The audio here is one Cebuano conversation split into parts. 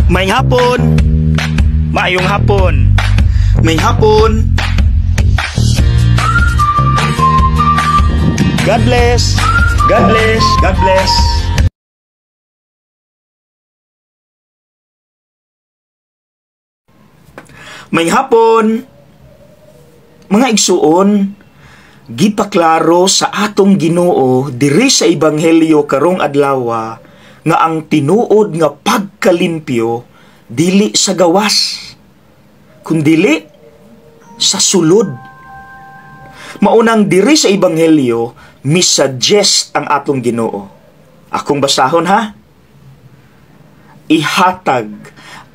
Maayong hapon. Maayong hapon. Maayong hapon. God bless. God bless. God bless. Maayong hapon. Mga igsuon, gipaklaro sa atong Ginoo diri sa Ebanghelyo karong adlawa nga ang tinuod nga pagkalimpyo dili sa gawas, kundili sa sulod. Maunang diri sa Ebanghelyo, misuggest ang atong Ginoo. Akong basahon ha. Ihatag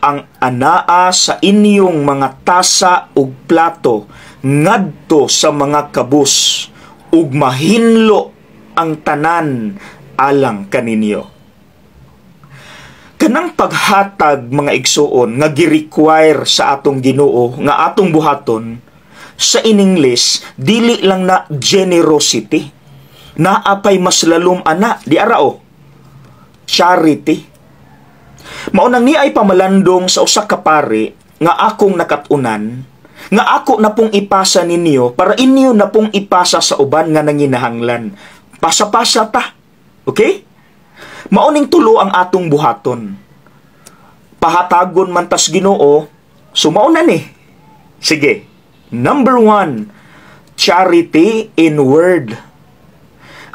ang anaa sa inyong mga tasa ug plato ngadto sa mga kabus ug mahinlo ang tanan alang kaninyo. Kanang paghatag, mga igsuon, nga gi-require sa atong Ginoo nga atong buhaton sa in English, dili lang na generosity, naapay mas lalom ana di arao, charity. Maunang ni ay pamalandong sa usa ka pari nga akong nakat-unan, nga ako na pong ipasa ninyo para inyo na pong ipasa sa uban nga nanginahanglan. Pasa-pasa ta. Okay? Mauning tulo ang atong buhaton. Pahatagon man tas Ginoo, so mauna ni. Sige. Number 1, charity in word.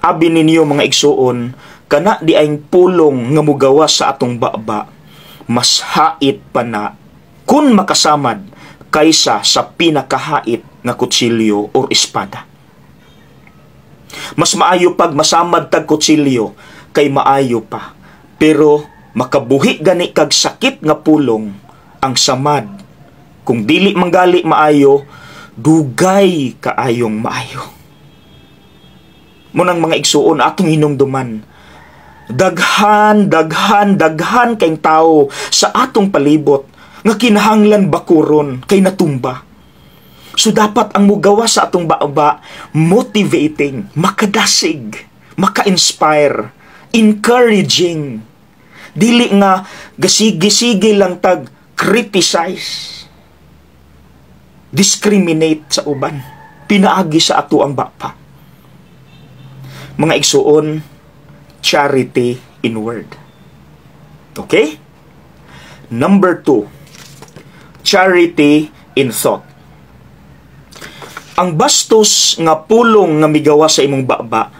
Abi ninyo, mga igsuon, kana di ay pulong nga mugawas sa atong baba, mas hait pa na kun makasamad kaysa sa pinakahait nga kutsilyo or espada. Mas maayo pag masamad tag kutsilyo kay maayo pa. Pero makabuhi gani kag sakit nga pulong ang samad. Kung dili manggali maayo, dugay kaayong maayo. Munang mga igsuon, atong hinumduman, daghan, daghan, daghan kay tao sa atong palibot nga kinahanglan bakuron kay natumba. So dapat ang mugawa sa atong baba, motivating, makadasig, maka-inspire, encouraging. Dili nga gasigi-sige lang tag criticize, discriminate sa uban, pinaagi sa ato ang bapa. Mga igsuon, charity in word. Okay? Number 2, charity in thought. Ang bastos nga pulong nga migawa sa imong baba,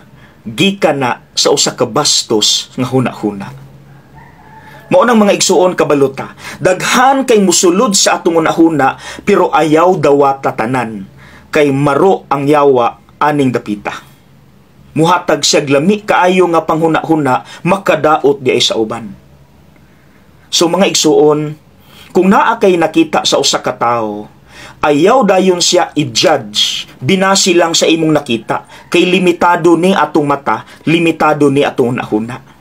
gikan na sa usa ka bastos nga hunahuna. Mao nang mga igsuon, kabalota, daghan kay musulod sa atong hunahuna pero ayaw dawata tanan kay maro ang yawa aning dapita. Muhatag siya lami kaayo nga panghuna-huna, makadaot di ay sa uban. So mga igsuon, kung naa kay nakita sa usa ka tawo, ayaw dayon siya i-judge binasi lang sa imong nakita kay limitado ni atong mata, limitado ni atong hunahuna.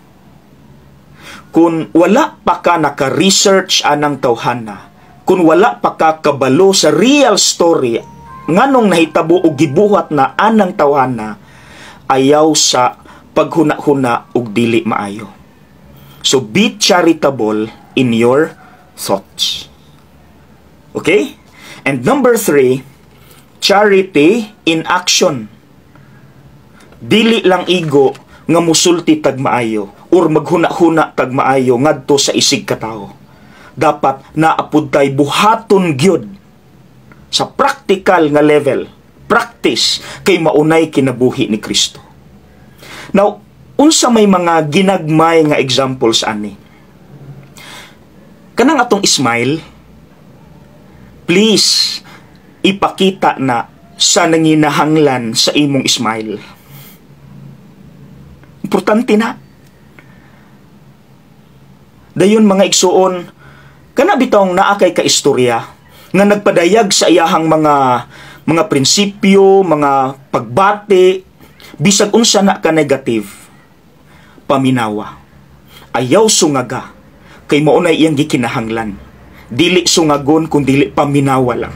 Kung wala pa ka naka-research anang tawhana, kung wala pa ka kabalo sa real story nganong nahitabo og gibuhat na anang tawhana, ayaw sa paghuna-huna og dili maayo. So be charitable in your thoughts. Okay? And number 3, charity in action. Dili lang igo nga musulti tag maayo or maghuna-huna tag maayo ngadto sa isig katawo. Dapat naapud tay buhaton gyud sa practical nga level, practice kay maunay kinabuhi ni Kristo. Now, unsa may mga ginagmay nga examples ani? Kanang atong smile, please ipakita na sa nanginahanglan sa imong smile. Importante na. Dayon, mga igsuon, kana bitong naa kay ka istorya nga nagpadayag sa iyahang mga prinsipyo, mga pagbati, bisag unsa na ka negative. Paminawa. Ayaw sungaga kay mao na iyang gikinahanglan. Dili sungagon kung dili paminawa lang.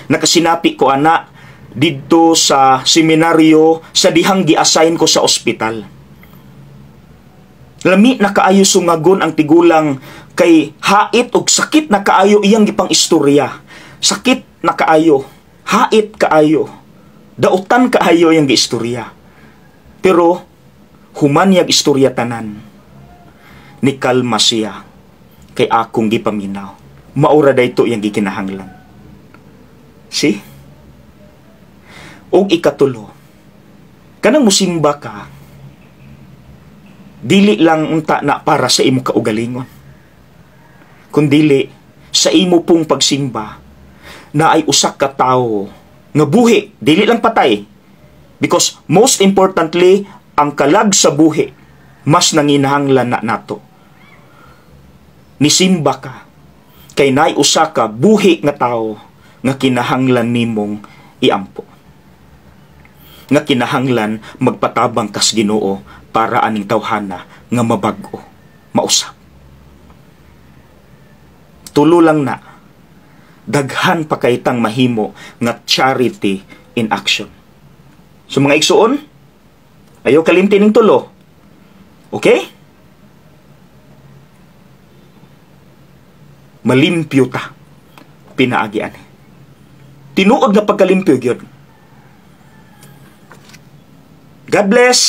Nakasinapi ko ana didto sa seminaryo sa dihang gi-assign ko sa ospital. Lami na kaayo sungagon ang tigulang kay hait og sakit na kaayo iyang gipang istorya. Sakit na kaayo, hait kaayo, dautan kaayo iyang giistorya. Pero human niyag istorya tanan, nikalma siya kay akong gipaminaw. Maura dayto iyang gikinahanglan. See? Og ikatulo, kanang musimba ka, dili lang unta na para sa imo kaugalingon, kundili sa imo pong pagsimba na ay usa ka tawo nga buhi, dili lang patay. Because most importantly, ang kalag sa buhi mas nanginahanglan na nato. Nisimba ka kay naay usa ka buhi nga tawo nga kinahanglan nimong iampo, nga kinahanglan magpatabang kas Ginoo para aning tawhana nga mabag-o, mausab. Tulo lang na, daghan pa kay tang mahimo nga charity in action. So mga igsuon, ayaw kalimti ning tulo. Okay? Malimpyo ta pinaagi ani. Tinuod nga pagkalimpyo gyud. God bless.